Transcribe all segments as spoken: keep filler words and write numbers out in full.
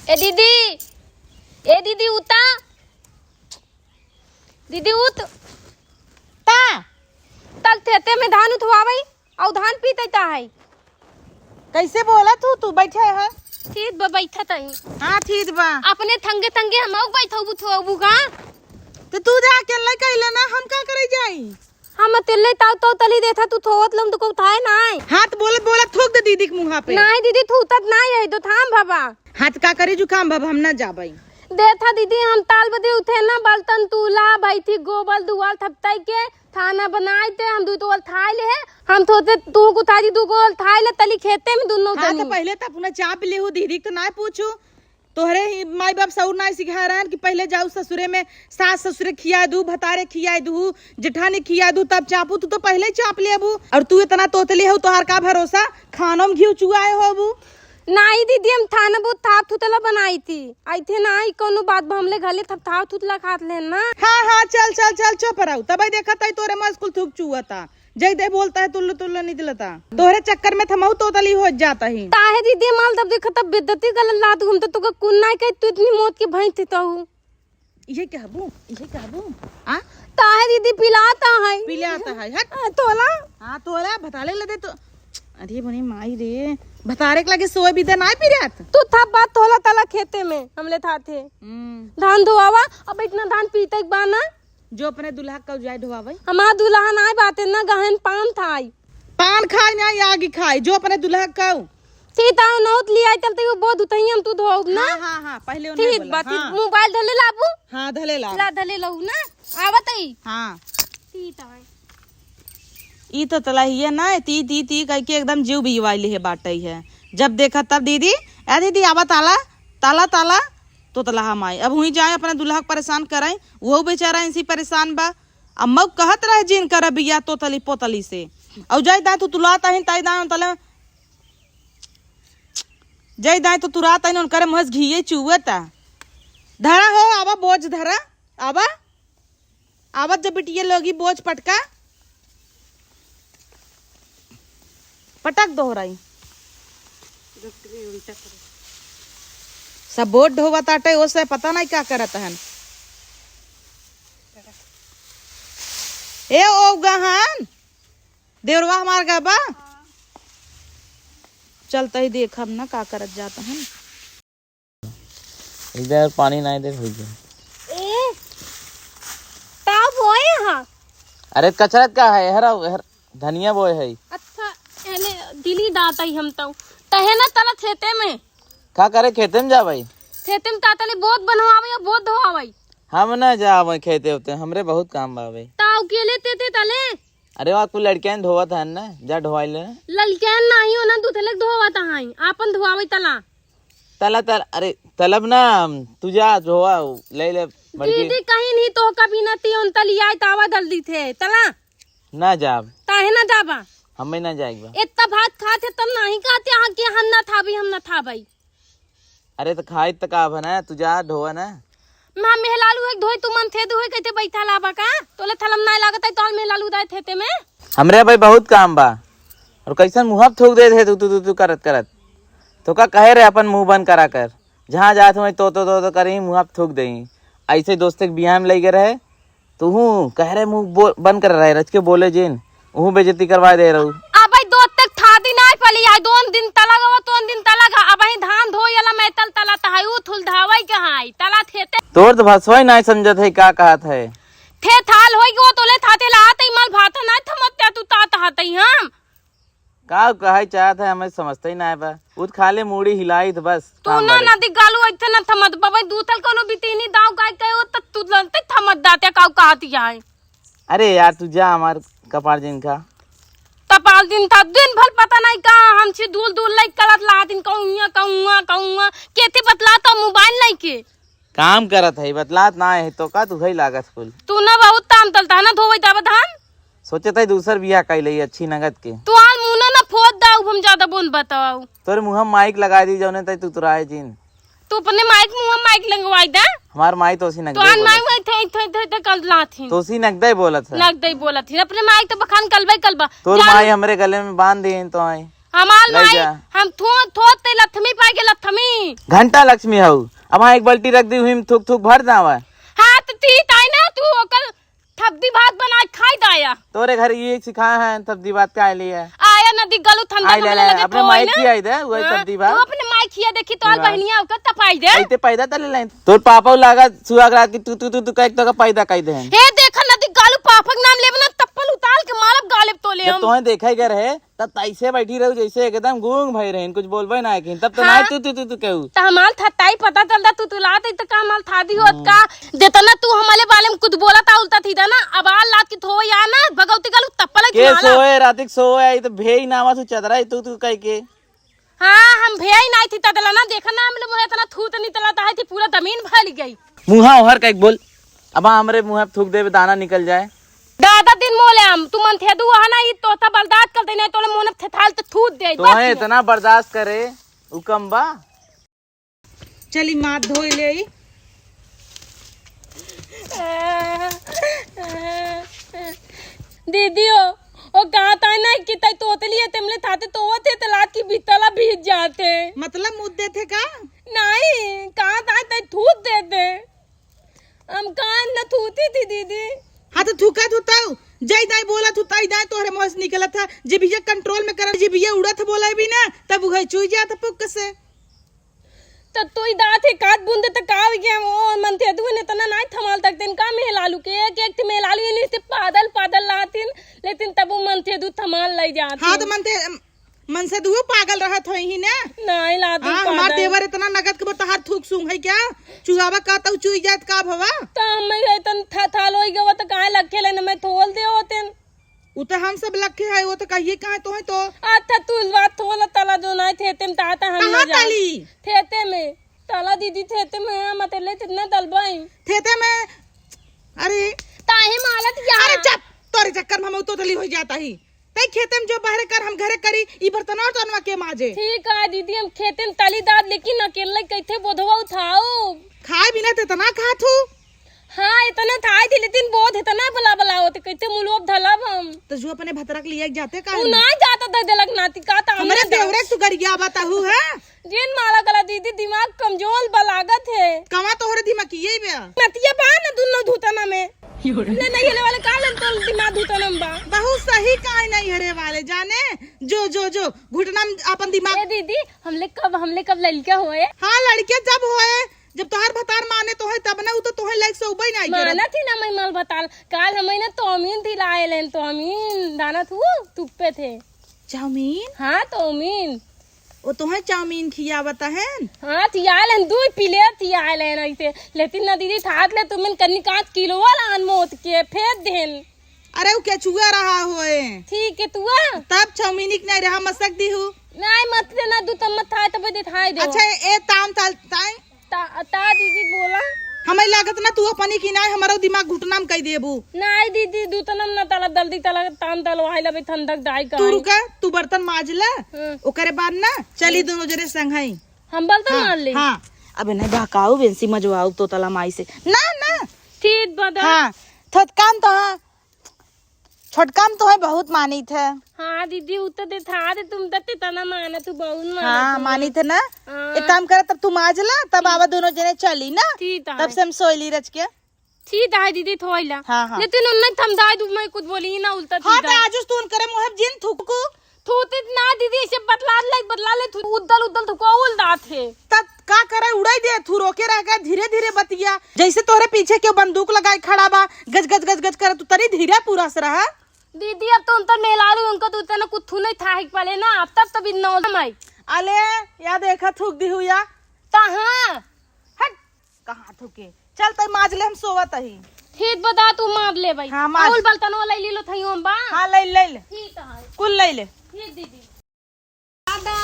ए दीदी, ए दीदी उता, दीदी उत। ता? तल थेते में धान उठवावई, अउ धान पीतई ता है। कैसे बोलत हू तू? बैठे है। ठीक बा, बैठत हई। हाँ, ठीक बा। अपने थंगे थंगे हमहू बैठऊ बुथऊ बुगा। तो तू जा अकेले कइले ना, हम का करे जाई? हम अकेले ताऊ तो तली देथा, तू थोवत लम तो को थाए नाय। हाथ बोलत बोलत थूक दे दीदी के मुँहा पे। नाय दीदी, थूतत नाय है, दो थाम बाबा। हाथ का करी जुकाम बाबा, हम ना जाबई। देथा दीदी, हम ताल बदे उठे ना, बलतन तूला, भैती गोबल दुआल थपताई के, थाना बनाई ते, हम दू तोल थाई ले है, हम थोते तू को थाई दू गोल थाई ले, तली खेते में दुनो हाँ, तो जनी। पहले तो अपना चाप ले हो दीदी, तो ना पूछू। तोहरे ही माई बाप सौर नाई सिखाए रहन कि पहले जाऊ ससुरे में, सास ससुरे खिया दू, भतारे खिया दू, जेठानी खिया दू, तब चापू। तू तो पहले ही चाप लेबू। और तू इतना तोतली हो, तोहार का भरोसा, खानो में घी चुआए होबू। नाई दीदी, हम थाना बहुत थाप थुतला बनाई थी। आई थे ना, आई कोनो बात बा, हमले घले थप थाप थुतला खात लेन ना। हाँ, हाँ, चल, चल, चल, चुप रहू। तबे देखत है तोरे मुँह कुल थूक चुअता। जय दे बोलता है, तुल्लो तुल्लो निकलता। तोहरे चक्कर में थमऊ तोतली हो जाता ही। ताहे दीदी, माल तब देखा तब बेइज्जती गलत लात घूमते, तो कुन्ना के तू इतनी मौत की भैंस थी तहू। इहे कहबू, इहे कहबू। आ? ताहे दीदी पिलाता है। पिलाता है, हट। आ, तोला। हाँ, तोला भताले लदे तो। अरे बनी माई रे, भतारे के लगे सोए भी दे नाय पिरात। तू था बात तोला तला खेते में, हमले था थे। हम्म। धान धोआवा, अब इतना धान पीते के बा ना। जो अपने दुल्हा का जाए ढोवावे। हमार दुल्हा नाय बाटे ना, गहन पान थाई। पान खाए ना, आगे खाए, जो अपने दुल्हा का। ठीक, ताऊ नौत लियाई, तब तक वो बहुत उतही हम तू धोब ना। हाँ, हाँ, हाँ, पहले उन्हें ठीक बोला, बा, ठीक, हाँ। मोबाइल धले लाबू। हाँ, धले ला। ला, धले लाऊ ना, आवत ही। हाँ। ठीक है। ई तो तलहिया ना, ती, ती, ती कह के एकदम जीव बिवाई लिहे बाटे है। जब देखा तब दीदी, ए दीदी, आवा ताला, ताला, ताला, तो तलहा माई। अब हुई जाए अपने दुल्हा के परेशान कराई, वो बेचारा इनसे परेशान बा। अम्मा कहत रहे जिन कर बिया तोतली पोतली से। औ जाई दाई तू तुलात आहिन, ताई दाई तले। जाई दाई तू तुरात आहिन, उनकरे मुँह से घिये चुअता। धरा हो, आवा बोझ धरा, आवा। आवत जब बिटिया लोगी बोझ पटका। पटक दोहराई। सब बोझ ढोवत आटे, ओसे पता नहीं का करत हन। ए ओ गहन, देवरवा हमार गबा। चलते ही देखब ना का करत जात हन। इधर पानी नहीं दे भैया। ए, का बोए हा? अरे कचरा का है, हर, हर धनिया बोए है। अच्छा, एने दिली दात आई हम तो। तहे ना तला खेते में। का करे खेते में जाबे? खेते में तातले बोत बनवावे और बोत धोआवे। हम ना जाबे खेते होते, हमरे बहुत काम बावे। ताऊ के लेते ते तले? अरे वहाँ कुल लड़कियां ढोवत हन ना, जा ढोवाई ले। लड़कियां नाही हो ना, दूध लग धोवत हैं, आपन धोआवे तला। तला, तला, अरे तलब ना, तू जा ढोवा, ले ले बड़की। दीदी कहीं नहीं तो कभी ना ती उन तली आई तावा दल दी थे, तला। ना जाब। काहे ना जाबा? हमें ना जाएगा। इतना भात खाते तब नहीं कहते हाँ कि हम ना थाबी, हम ना थाबई। अरे तो खाई त का बना, तू जा ढोवा ना। माँ मेहलालू है धोई तू मन थे दुहे कहते बैठा लाबा का? तोले थलम ना लागत है तोल मेहलालू दाए थे ते में। हमरे भाई बहुत काम बा। और कैसन मुँह थूक दे थे तू, तू, तू, तू करत करत। तो का कहे रहे अपन मुँह बंद करा कर। जहाँ जात हुए तो, तो, तो, तो करी मुँह थूक दे। ऐसे दोस्त के बियाह में ले गए रहे। तू हूँ कह रहे मुँह बो-, बंद कर रहे, रच के बोले जिन। उहू बेइज्जती करवा दे रहू। अबे दो तक था दिन आय पली आय, दोन दिन तलग हो, दोन दिन तलग है। अबही धान धोए वाला मैं तल तला तहाई, उ थुल धावई के हाई, तला थे ते। तोर तो भसवाई नाय समझत है, का कहत है? थे थाल होई गो तोले थाते ला आते मल भात ना थमत्या तू तात हाते हम। का कहै चाहत है, हमें समझते ही ना बा। उ त खाली मूड़ी हिलाई त बस, तू काम ना बारे। नदी गालू ऐसे ना थमत बबई, दूथल कोनो बितीनी दाव गाय कहे हो त तू लंते थमत दाते काऊ कहत जाए। अरे यार, तू जा, हमार कपार जिन खा। कपाल दिन था, दिन भर पता नहीं का हम छी दूल दूल लई करत ला दिन कहूँगा, कहूँगा, कहूँगा। केथी बतला तो मोबाइल नहीं के। काम करत है, बतलात ना है, तो का तू है लागत कुल। तू ना बहुत ताम तलता है ना, धोवे जाबे धान। सोचत है दूसर बियाह कई लई अच्छी नगद के। तू आल मुना ना फोद दाऊ, हम ज्यादा बोन बताऊ। तोरे मुँह में माइक लगा दी, जौने तै तू तुराए जिन। तू अपने माइक मुँह में माइक लगवाई दे। हमार माई तो उसी नगदे तोहार बोलत माई है। थे, थे, थे, थे, कल लात ही। तो उसी नगदे बोलत है। नगदे बोलत ही। अपने माई तो बखान कलबे कलबा। तोर जान माई हमरे गले में बांध दे तो आई। हमार लइ माई, जा। हम थो-, थोत ते लथमी पाए के लथमी। घंटा लक्ष्मी हऊ। अब हाँ एक बाल्टी रख दी हुई, थूक थूक भर जावा। हाँ, तो ती ताई ना, तू ओकर थपदी भात बनाए खाई दाया। तोरे घर ये सिखाए हैं, थपदी भात का लिए? आया नदी गलू ठंडा आइ ले, ले, लगे अपने तो माई ना। खियाई दे, वही हाँ, थपदी भात। तू अपने माई खिया देखी, तो आल बहनिया ओकर तपाई दे। ऐते पैदा तले लाइन। तोर पापा लागा सुहाग रात की तू, तू, तू, तू कह के तो पैदा कह दे हैं। हे देखा नदी गलू पापक नाम लेबे ना, तप्पल उताल के मारब गालेब तो ले जब हम। तोहे देखा ही घर है, तब त ऐसे बैठी रहू जैसे एकदम गूंग भई रहिन, कुछ बोलबे ना किन, तब तो हाँ। ना तू, तू, तू, तू कहू। त हमार थताई पता चलता, तू, तू लात, त का हमार थादी होत हम्म। का? जेतना तू हमारे बारे में कुछ बोला था, उल्टा सीधा ना, अब आल लात की थोवा या ना, भगवती गलू तप्पल है के तुम्हारा। सोए, रातिक सोए, आई तो भेई नामा तू चदरा, तू, तू कह के। हाँ, हम भेई नाई थी तदला ना, देखा ना, हमने मुहे इतना थूत निकला था, थी पूरा जमीन भर गई। मुहा ओहर कइक बोल, अब हमरे मुँह पे थूक देबे, दाना निकल जाए। दादा दिन मोले हम, तू मन थे दू वहाँ ना, ई तोता बलदात कर देना, तोले मोने थे थाल ते थूत दे, तो बस है ये। इतना बर्दाश्त करे, उ कम बा। चली माथ धोई ले ई। दीदी हो, ओ कहा था ना कि तई तोतली है, तेमले थाते तोवत है, तलात की भीतला भीज जाते। मतलब मुद्दे थे का? नहीं, कहा था तई थूत देते। हम कान न थूती थी दीदी। हाँ तो थूका थूताऊ, जय दाई बोला थूताई दाई तोहरे मुँह से निकलत है, जिभिया control में कर, जिभिया उड़त बोला भी ना, तब उहे चुई जात पुक से। तो तू ही दात है काट बूंदे तो का हो गया? ओ मन थे दुए ने तना नाई थमाल तक दिन का मेहलालू के एक एक थे मेहलालू ये नहीं से पादल पादल लातिन, लेकिन तब वो मन थे दू थमाल लई जात हाँ तो। मन थे मन से दुओ पागल रहत होई ही ना। नाई लाती हाँ, हमार पागल। देवर इतना नगद के तहार थूक सूंघ है क्या? चुआवा का तऊ चुई जात का भवा? तो हम ये तन था, थाल होई गवा तो काहे लखे लेने में थोल दे होतेन। उ तो हम सब लखे है, वो तो कहिए कहाँ तो है तो। अच्छा तू बात थोला तला जो नाई थे तेम ता ता हम कहाँ ना जान। तली? थे ते में। तला दीदी थे ते में हम अतेले कितना तलबाई। थे ते में। अरे। ताहे मालत यार। अरे चुप, तोरे चक्कर में हम तो तली हो जाता ही। तई खेते में जो बहरे कर, हम घरे करी, ई बर्तनवा उर्तनवा के माजे? ठीक है दीदी, हम खेते में तली दाद, लेकिन अकेले कैथे बोधवा उठाओ? खाए बिना तो इतना खात हूँ। हाँ, इतना थाई थी, लेकिन बोध इतना बला बला होते, कैथे मुलोब धलब हम? तो जो अपने भतरा के लिए जाते का तू है? ना जाता दे देलक नाती का, तो हमरे हमने देवरे तू गरिया बताहू है? जिन माला गला दीदी, दिमाग कमजोर बा लागत है। कमा तोहरे दिमाग की यही बे? नतिया बा न दुनो धुतना में। ले नहीं, ले वाले का ले तो दिमाग धुतना में बा। बहुत सही काहे नहीं हरे वाले जाने। जो, जो, जो, घुटना में अपन दिमाग ए दीदी, हमले कब, हमले कब लड़का होए? हाँ, लड़के जब होए, जब तोहार भतार माने तोहे तब ना, उ तो तोहे लायक से उबई नहीं करे। माना थी ना मैं मल भतार। काल हमें ना तोमीन थी लाए लेन, तोमीन दाना थू, तुप्पे थे। चाउमीन? हाँ, तोमीन। ओ तोहे चाउमीन खियावत हन? हाँ, खियाल हन, दुई प्लेट खियाल हन ऐसे। लेकिन ना दीदी, ठात ले तुमन कन्नी कांच किलो वाला अनमोत के फेंक देन। अरे, उ केचुआ रहा होए। ठीक है, तुआ? तब चाउमीन के नहीं रहा, मसक दी हूँ। नहीं, मत देना, दू तम्मत थाए, तब दे थाए दे। अच्छा, ए ताम ताल, ताई? ता, ता दीदी बोला। हमें लागत ना तू अपनी की नाय, हमारा दिमाग घुटना में कई देबू। नाय दीदी, दू तनम ना तलब, जल्दी तलब, ताम तलवाई लबे, ठंडक दाई का तू आई। रुका, तू बर्तन माज ले। हम्म। ओकरे बाद ना चली हम्म। दोनों जने संघई। हम बर्तन हाँ, मार ले। हाँ। अबे नहीं बहकाऊ बेंसी मजवाऊ तो तला माई से। ना, ना। ठीक बता। हाँ। थोत काम तो हाँ। छोटका में तोहे बहुत मानित है। हाँ दीदी, उ तो देथा दे, तुम तो तेतना मानत हूँ, बहुत मानत हाँ, हूँ। मानित है ना? हाँ। एक काम करा, तब तू माज ला, तब आवा दोनों जने चली ना। ठीक है। तब से हम सोइली रच के। ठीक है दीदी, थोइला। हाँ, हाँ। लेकिन उन्हें थमदाई दू, मैं कुछ बोली ना, उल्टा हाँ, सीधा। तो आजुस तू उनकरे मुँह जिन थूकू। थूतित ना दीदी, ऐसे बतला ले, बतला ले, थू, उद्दल, उद्दल थुकवा उल दात है। तब का करे, उड़ाई दे, थू रोके रह गए, धीरे, धीरे बतिया। जैसे तोहरे पीछे केहू बंदूक लगाए खड़ा बा, गज, गज, गज, गज करे, तू तनी धीरे पूरा से रहा। दीदी, अब तो उन तो मेहरारू, उनको तो उतना कुछ थू नहीं था ही पहले ना, अब तब तभी नौ समय। अले, या देखा, थूक दी हुई या। ता हाँ। हट। कहाँ थूके? चल, तई माज ले, हम सोवत ही। ठीक बता, तू मार ले भाई। हाँ, मार। अउल बलतनवा लई लीलो थई हम बा। हाँ, लई, लई ले। ठीक है। कुल लई ले। ठीक दीदी। दा, दा,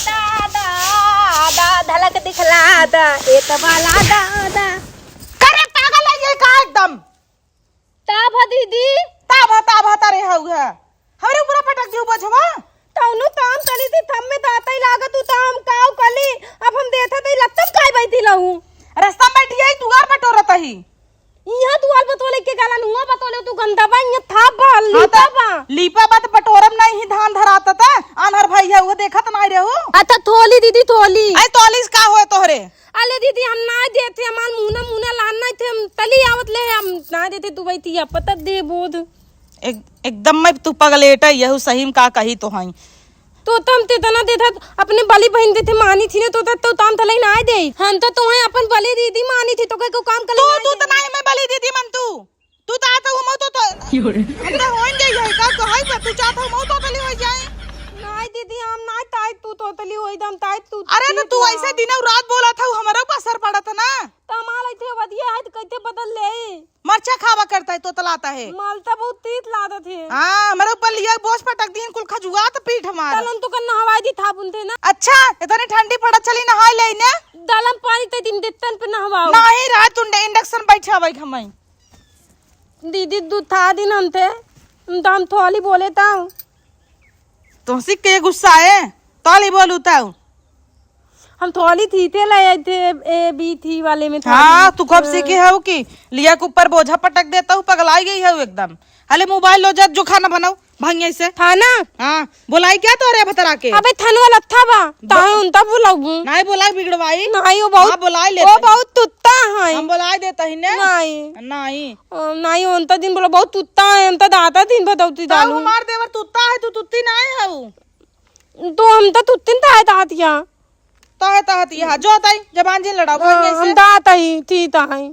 दा, दा, दा, धलक दिखला दा, ए त वाला दा, दा। करे पागल है ये का एकदम? ता भा दीदी। ता भा, ता भा, तारे हउ है। हमरे ऊपर पटक दियो बझवा। तौनु ताम कली थी, थम में दातई लागत हूँ, ताम काव कली। अब हम देथा तई लत्तम काई बैठी लहू। रस्ता में बैठी आई, दुआर बटोरत ही। इहाँ दुआर बतोले के गाला नुआ बतोले, तू गंदा बा, इहाँ था बा, हाँ, लीपा त बा। लीपा बा त बटोरम नहीं ही धान धराता त, आन्हर भइया, उहे देखत नाहीं रहू। अच्छा, थोली दीदी, थोली। अरे, तोली से का होए तोहरे? अले दीदी, हम नाहीं देते, हमार मुहना, मुहना लान नाहीं थे, हम तली आवत ले, हम नाहीं देते, तू बैठी है, पता दे बोध। एक, एकदम मैं तू पगलेट है, यहू सही में का कही तो हई। तो तम ते तना देत हत, अपने बली बहिन देते मानी थी ना, तो त-, तो ताम तलई नाहीं दे। हम तो तोहे अपन बली दीदी मानी थी, तो के को काम कर तू, लेना तू है। त नाहीं मैं बली दीदी मन तू। तू त आता हूँ, मऊ तो, तो, क्यों रे? हम तो होइन गई है, का कहई बा, तू चाहत हऊ, मऊ तोतली होइ जाए। नाहीं दीदी, हम नाहीं ताई तू तोतली होइ दम, ताई तू अरे न, ठीक तू ना। ऐसे दिनौ रात बोलत हऊ, हमरे ऊपर असर पड़त ना। त हमार ऐसे वदिया है, त कैसे बदल ले? मरचा खावा करता है, तोतलाता है। मलता बहुत तीत लागत है। हाँ, हमरे ऊपर लिया बोझ पटक दीन, कुल खजुआत पीठ हमार। तलन तो कल नहवाई दी था बुनते ना। अच्छा, इतनी ठंडी पड़त चली नहाई ले ने। दलम पानी ते दिन देतन पे नहवाओ। नाहीं रात उंडे induction बैठावे हमई। दीदी, दू था दिन हम थे, हम तो हम थोली बोले ताऊ। तुमसे के गुस्सा है? तोली बोलू ताऊ। हम थोली थी थे ले आए थे, ए बी थी वाले में थोली। हाँ, तू कब से के हऊ कि लिया के ऊपर बोझा पटक देता हूँ, पगलाई गई हऊ एकदम। हले मोबाइल लो जा, जो खाना बनाओ, भंगिया से। खाना? हाँ, बोलाई क्या तोरे भतरा के? अबे थनवा लत्था बा, ब- ताहे उनता बुलाऊ। नाहीं बोलाई बिगड़वाई। नाहीं, वो बहुत, हाँ, बोलाई लेते वो हैं। बहुत तुत्ता है। हम बोलाई देता ही ने। नाहीं। नाहीं। अ, नाहीं, उनता दिन बोला, बहुत तुत्ता है, उनता दाता दिन भदौती ताऊ दालू। हमार देवर तुत्ता है, तू तुत्ती नाहीं हऊ। तो हम तो तुत्तिन ताहे ताहतिया। ताहे ताहतिया, जो ताई, जबान जिन लड़ाओ, हाँ, भंगिया से। हम दाता ही, थी ताई।